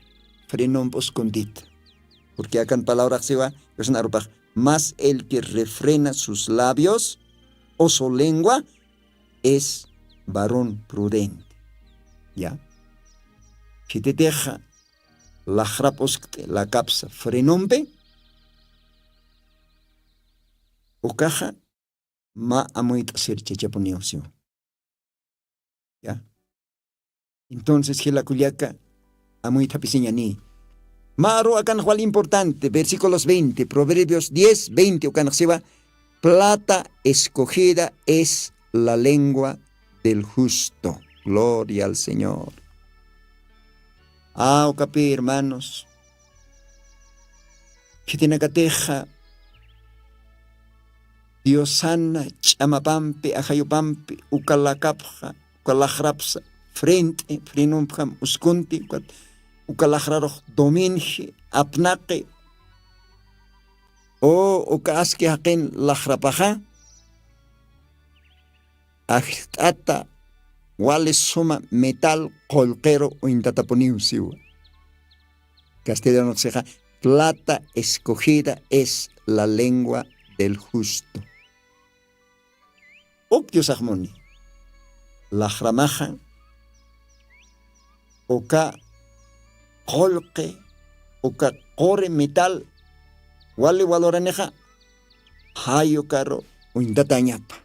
frenomp uskuntita. Purqui akan palabraxsiwa diosna arupax, mas el que refrena sus labios o su lengua es varón prudente. Ya. Khititixa laxrap uskt'i lakapsa frenompi ukaxa mä amuyt'asir chachapuniw siw. Ya. Entonces jila kullaka, amuythapisiñani. Mä aru akanx wal importante, versículos veinte, Proverbios diez veinte, ukanx siwa: "Plata escogida es la lengua del justo". Gloria al Señor. Aw, ukapi, hermanos, khitinakatixa Diosana ch'amapampi, ajayupampi, uka lakapxa, uka laxrapsa, frente, frenompxam uskunti, ukat uka laxrarux dominji, apnaqi, o uka aski jaqin laxrapaxa, ajllt'ata wali suma metal qullqiru uñtatapuniw siwa. Castellanox sixa: "Plata escogida es la lengua del justo". Uk Diosax muni, laxramaxa uka qullqi, uka quri metal wali valoranixa, jay ukaru uñtatañapa.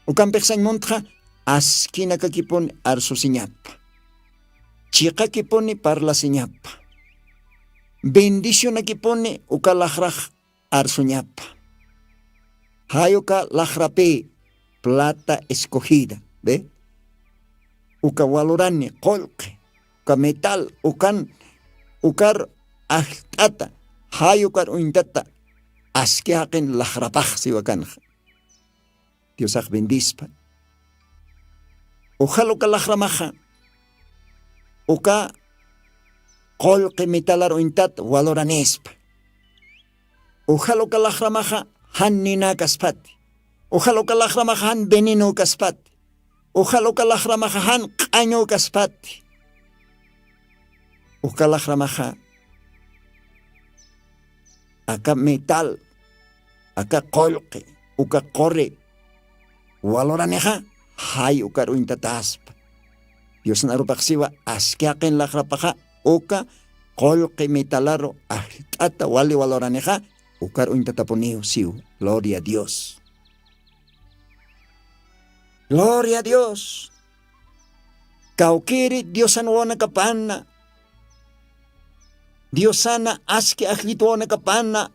Ukampix sañ muntxa, askinakakipuni arsusiñapa, chiqakipuni parlasiñapa, bendicionakipuni uka laxrax arsuñapa. Jay uka laxrapï, plata escogida, ¿ve? Uka valorani qullqi, uka metal, ukan, ukar ajllt'ata, jay ukar uñtata, aski jaqin laxrapax siwa akanxa. Diosax bendispa. Ujal uka laxramaxa uka qullqi metalar uñtat valoranispa. Ujal uka laxramaxa jan ninäkaspati. Ujal uka laxramaxa jan venenökaspati. Ujal uka laxramaxa jan q'añökaspati. Uka laxramaxa aka metal, aka qullqi, uka quri valoranixa, jay ukar uñtataspa. Diosna arupax siwa, aski jaqin laxrapaxa uka qullqi metalaru ajllt'ata wali valoranixa, ukar uñtatapuniw siw. Gloria a Dios. Gloria a Dios. Kawkïri Diosan wawanakapana, Diosana aski ajllit wawanakapana,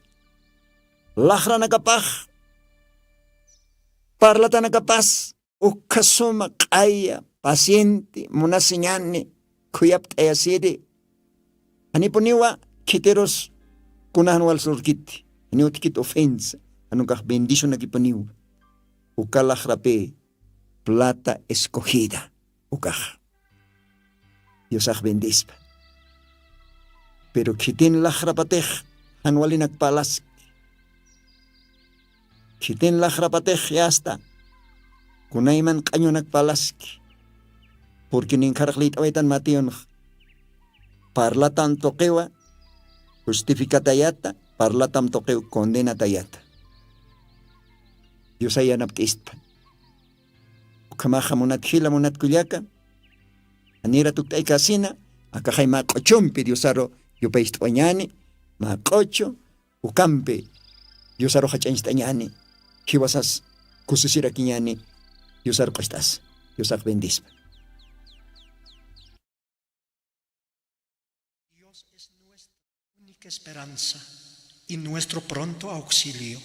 laxranakapax, parlatanakapas, ukhasuma q'aya, paciente, munasiñani, khuyapt'ayasiri. Janipuniwa khitirus kunajan wal surkiti, janiw utjkit ofensa, jan ukax bendicionakipuniwa. Uka laxrapï, plata escogida ukax. Diosax bendispa. Pero khitin laxrapatix jan walinak parlaski. Khitin laxrapatix yasta kunayman q'añunak parlaski. Porque ninkharax liyt'awaytan Mateonx: parlatam tuqiwa justificatayata, parlatam tuqiw condenatayata. Diosay yanapt'ispa. Ukhamaxa munat jila, munat kullaka, janira tukt'aykasina, akaxay mä q'uchumpi Diosaru yupayst'wañäni, mä q'uchu ukampi Diosaru jach'añcht'añäni, jiwasas kusisirakiñäni Diosaru q'ucht'as. Diosax bendispa. Dios es nuestra única esperanza y nuestro pronto auxilio.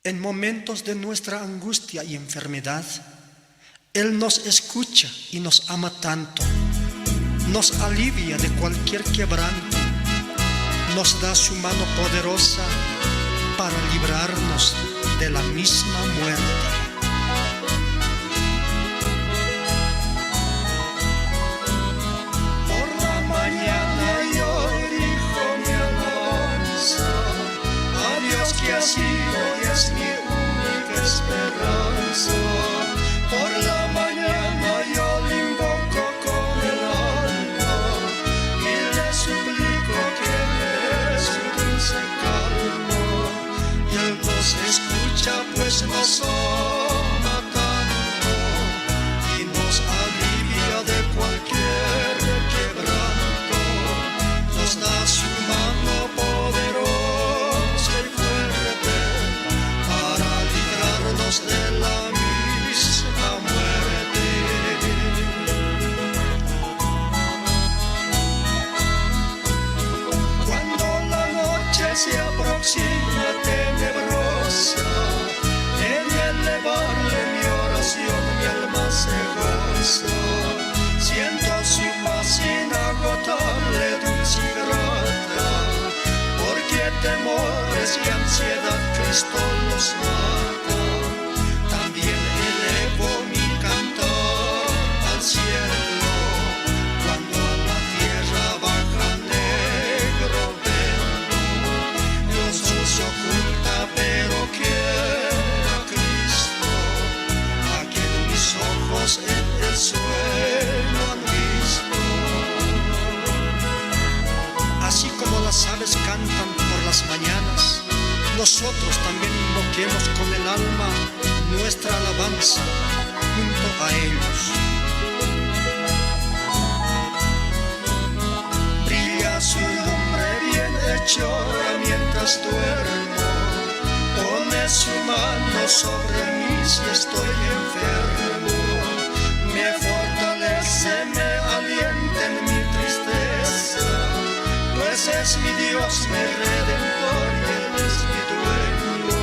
En momentos de nuestra angustia y enfermedad, Él nos escucha y nos ama tanto. Nos alivia de cualquier quebranto. Nos da su mano poderosa para librarnos de la misma muerte. Por la mañana yo dirijo mi alabanza a Dios que ha sido y es mi única esperanza. Por la mañana yo le invoco con el alma y le suplico que me dé su dulce calma. Y Él nos escucha, pues nos ama tanto y nos alivia de cualquier quebranto. Nos da su mano poderosa y fuerte para librarnos de la misma muerte. y ansiedad Cristo los mata. También elevo mi canto al cielo cuando a la tierra baja negro velo. Dios no se oculta, pero quiero a Cristo, a quien mis ojos en el suelo han visto. Así como las aves cantan por las mañanas, nosotros también invoquemos con el alma nuestra alabanza junto a ellos. Brilla su lumbre bienhechora mientras duermo, pone su mano sobre mí si estoy enfermo, me fortalece, me alienta en mi tristeza, pues es mi Dios, mi redentor y él es mi dueño.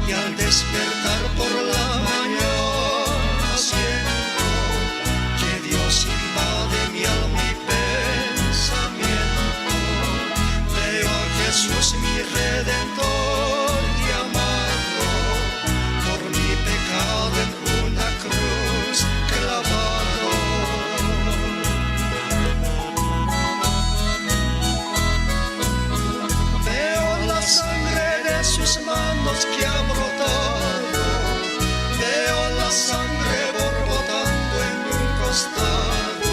Y al despertar por la mañana siento que Dios invade mi alma y pensamiento. Veo a Jesús, mi redentor y amado, por mi pecado en una cruz clavado. Veo la sangre de sus manos que ha brotado, veo la sangre borbotando en un costado,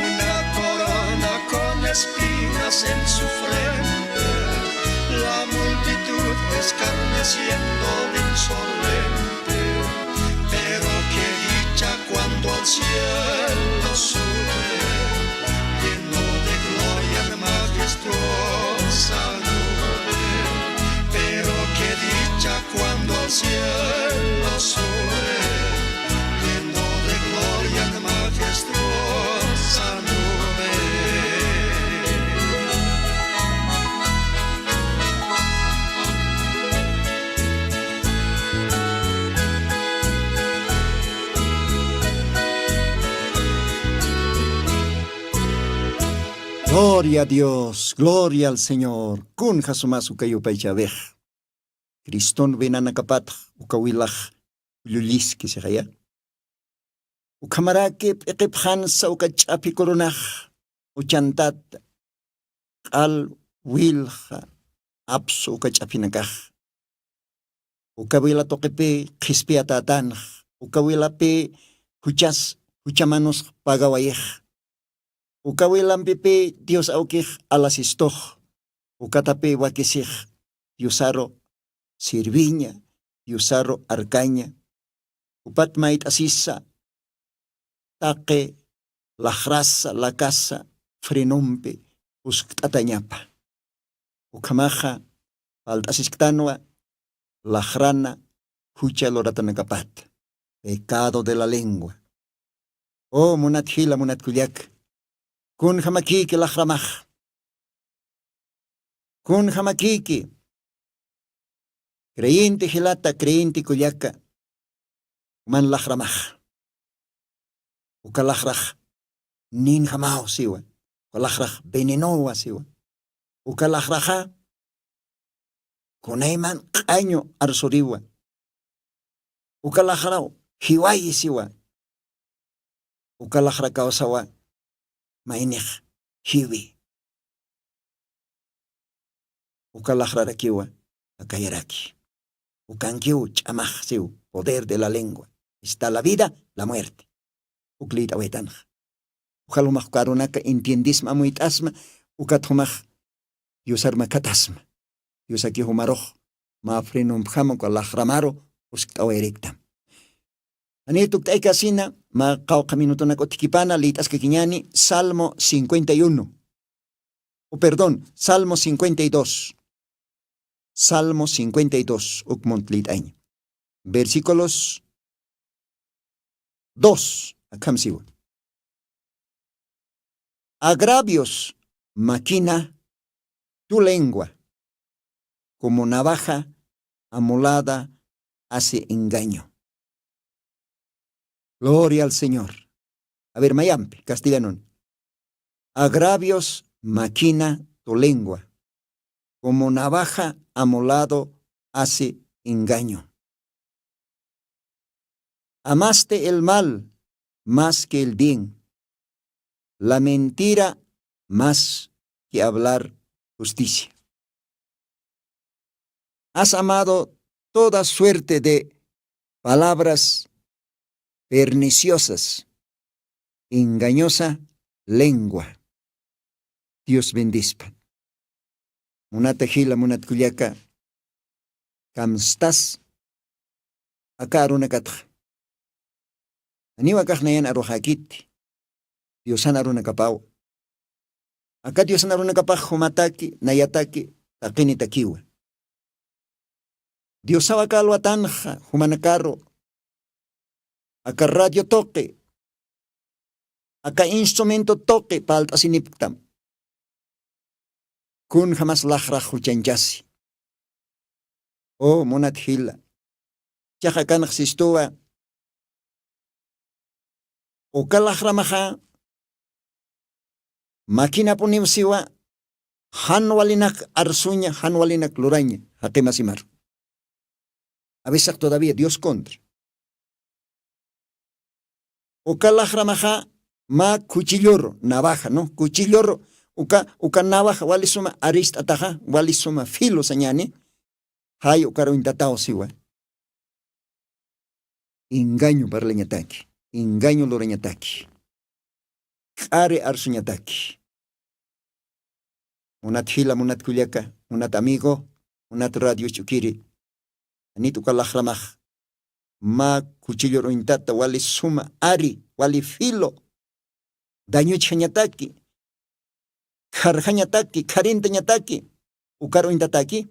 una corona con espinas en su frente, la multitud escarneciendo de insolente, pero qué dicha cuando al cielo sube, lleno de gloria en majestuosa nube. Pero qué dicha cuando al cielo sube, lleno de gloria en majestuosa nube. Gloria a Dios, gloria al Señor. Kunja sumas uka yupaychäwix. Criston winanakapatx uka wilax ullulliski sixaya. Ukhamaraki p'iqipxansa uka ch'aphi kurunax uchantat q'al wilxa apsu uka ch'aphinakax. Uka wila tuqipi qhispiyatätanx, uka wilapi juchas juchamanusx pagawayix. Uka wilampipi Dios awkix alasistux, ukatapi wakisix Diosaru sirviña, Diosaru arkaña, upat mayt'asisa taqi laxrasa lakasa frenompi uskt'atañapa. Ukhamaxa falt'asisktanwa laxrana jucha luratanakapat, pecado de la lengua. O munat jila munat kullak, kunjamakiki laxramax? Kunjamakiki? Creyente jilata, creyente kullaka, man laxramax? Uka laxrax ninjamaw siwa. Uka laxrax venenowa siwa. Uka laxraxa kunayman q'añu arsuriwa. Uka laxraw jiwayi siwa. Uka laxra kawsawa maynix jiwi. Uka laxrarakiwa akayaraki. Ukankiw ch'amax siw. Poder de la lengua está la vida, la muerte. Uk liyt'awaytanxa. Uxalumax ukarunaka entiendisma amuyt'asma. Ukatxumax diosarma khatasma. Diosaki jumarux mä frenompjama uka laxramaru uskt'awayariktam. Janiy tukt'aykasina mä qawqha minutunak utkipana liyt'askakiñani salmo cincuenta y uno. O perdón, salmo cincuenta y dos. Salmo cincuenta y dos ukmunt liyt'aña. Versículos dos akham siwa. Agravios maquina tu lengua, como navaja amolada hace engaño. Gloria al Señor. A ver mayampi castellanun. Agravios maquina tu lengua, como navaja a molado hace engaño. Amaste el mal más que el bien, la mentira más que hablar justicia. Has amado toda suerte de palabras perniciosas, engañosa lengua. Dios bendispa. Munata jila munat kullaka, kamstas aka arunakatxa. Aniwa kaxnayan aruxakiti diosan arunakapaw. Aka diosan arunakapax jumataki nayataki taqinitakiwa. Diosaw aka alwatanxa jumanakaru aka radio tuqi aka instrumento tuqi palt'asinipktam. Kun jamas laxrax juchanchasi? O munat jila, chaqa kanxsistuwa uka laxramaxa makinapuniw siwa jan walinak arsuña jan walinak luraña jaqimasimaru. Avisaq todavía dios contra. Uka laxramaxa mä kuchilluru navaja no kuchilluru uka uka navaja walisuma arist'ataxa walisuma filu sañani. Jay ukaruñtataw siwa. Engaño parlañataki engaño lurañataki k'ari arsuñataki. Munat jila munat kullaka munat amigo munat radio ch'ukiri. Anit uka laxramax mä kuchillur uñtata wali suma ari wali filo dañuchjañataki kharjañataki kharintañataki ukar uñtataki.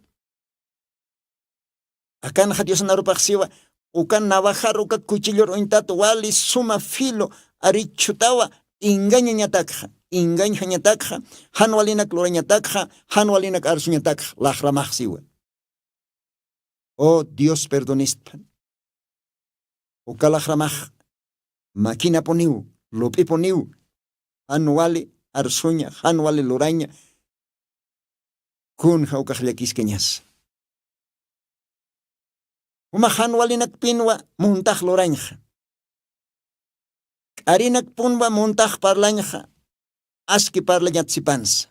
Akanxa diosanarupaxsiwa uka nawaxar uka kuchillur uñtata wali suma filo arichhutawa engañañatakxa engañjañatakxa jan walinak lurañatakxa jan walinak arsuñatakxa laxramaxsiwa. O dios perdonistpan. Uka laxramax makinapuniw lup'ipuniw jan wali arsuña jan wali luraña. Kunja ukax llakiskañasa? Jumax jan walinakpinwa muntax lurañxa k'arinakpunwa muntax parlañxa aski parlañatsipansa.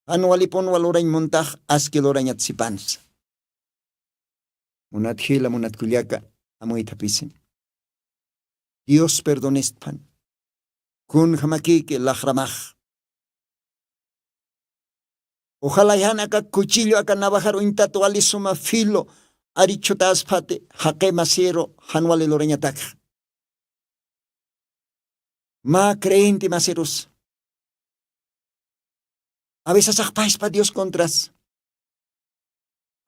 Jan walipunwa lurañ muntax aski lurañatsipansa. Munat jila munat kullaka amuythapisin. Dios perdonistpan kunjamakiki laxramax. Uxalayjan aka kuchillu aka nawajar uñtat walisuma filo arichutaspati jaqi masiru jan wali lurañatakxa. Mä creyenti masirus avisasaxpayspa dios contras.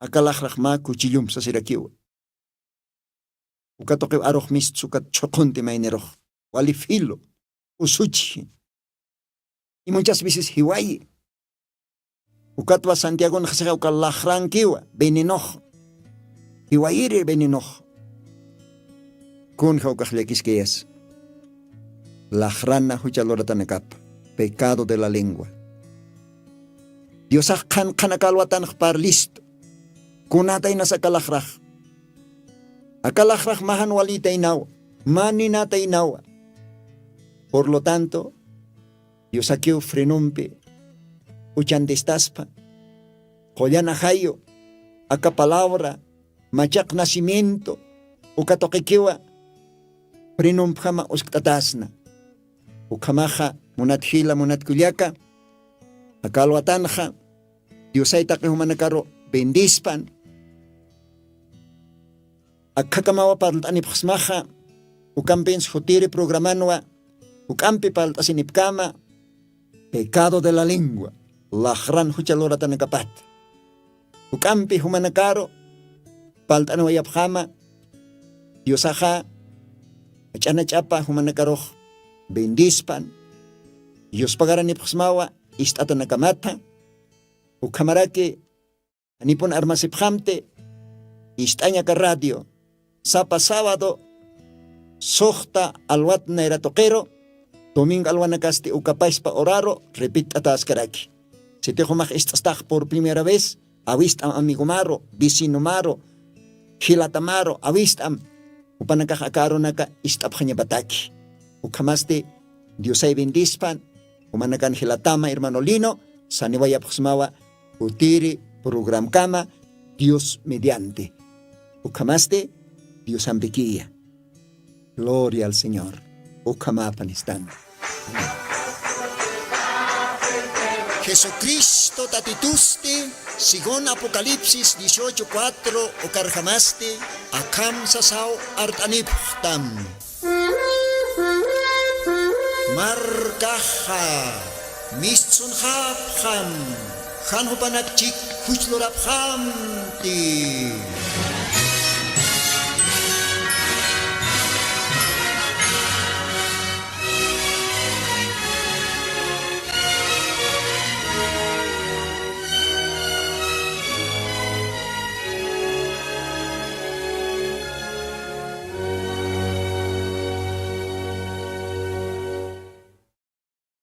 Aka laxrax mä kuchillump sasirakiwa. Uka tuqiw arux mistsukat chhuqunti maynirux wali filo usuchi. Y muchas veces jiwayi. Ukatwa santiagon jasixa uka laxrankiwa venenox. Jiwayiri venenox. Kunja ukax llakiskayas? Laxrana jucha luratanakapa pecado de la lengua. Diosax qhan qhanaka alwatanx parlistu. Kunataynas aka laxrax? Aka laxrax majan walitaynawa maninataynawa. Por lo tanto diosakiw frenompi uchantistaspa. Qullana jayu aka palabra machaq nacimiento uka tuqikiwa frenompjama uskt'atasna. Ukhamaxa munat jila munat kullaka aka alwatanxa diosay taqi jumanakaru bendispan. Akkhakamawa parlt'anipxsmaxa ukampins jutiri programanwa juk'ampi parlt'asinipkama pecado de la lengua laxran jucha luratanakapat juk'ampi jumanakaru parlt'anwayapxama. Diosaxa jach'anach'apa jumanakarux bendispan. Yuspagaranipxsmawa ist'atanakamatha ukhamaraki janipun armasipxamti ist'añaka radio sapa sabado suxta alwat nayratuqiru domingo alwanakasti ukapaspa uraru repit'ataskaraki. Sitix jumax ist'astax por primera vez, awist'am amigumaru, vecinomaru, jilatamaru awist'am. Jupanakax aka arunaka ist'apxañapataki. Ukhamasti diosay bendispan. Jumanakan jilatama hermano Lino, saniwayapxsmawa jutiri programkama, dios mediante. Ukhamasti diosampikiya. Gloria al señor. Ukhamapan istan. Jesucristo tatitusti según apocalipsis dieciocho cuatro ukarjamasti akham sasaw art'anipxtam. Markaxa mistsunxapxam, jan jupanak chik juchlurapxamti.